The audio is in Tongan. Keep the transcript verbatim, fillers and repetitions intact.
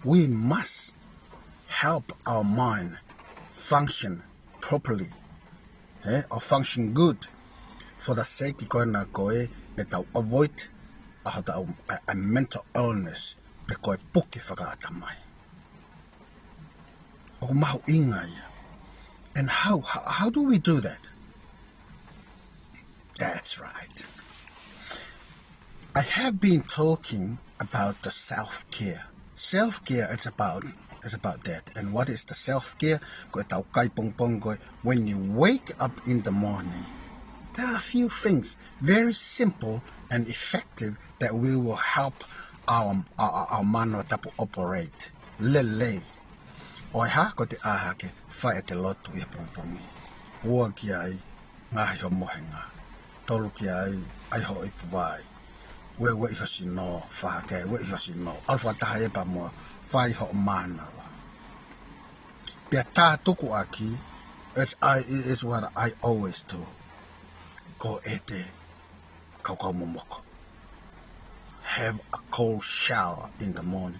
We must help our mind function properly, eh, or function good for the sake ko ena ko e ʻetau avoid ʻa hotau, a, a mental illness, pe ko e puke fakaʻatamai. ʻOku mahuʻinga ia. And how, how, how do we do that? That's right. I have been talking about the self-care. Self-care, it's about, it's about that. And what is the self-care? Ko ʻetau kai pongipongi ko ē, when you wake up in the morning, there are a few things very simple and effective that we will help our, our, our mānava tapu operate lelei. ʻOi hā, ko ʻete ʻā hake, fai ʻete lotu ʻi he pongipongi. Ua ki ai, ngaohi ho mohenga. Tolu ki ai, ʻai ho ipu vai. Ueue ʻi ho sino, fā hake, ueue ʻi ho sino. ʻAlu fakataha ē pea mo fai ho mānava. Pea tā tuku ʻaki, it's, I, it's what I always do. Ko ʻete kaukau momoko. Have a cold shower in the morning.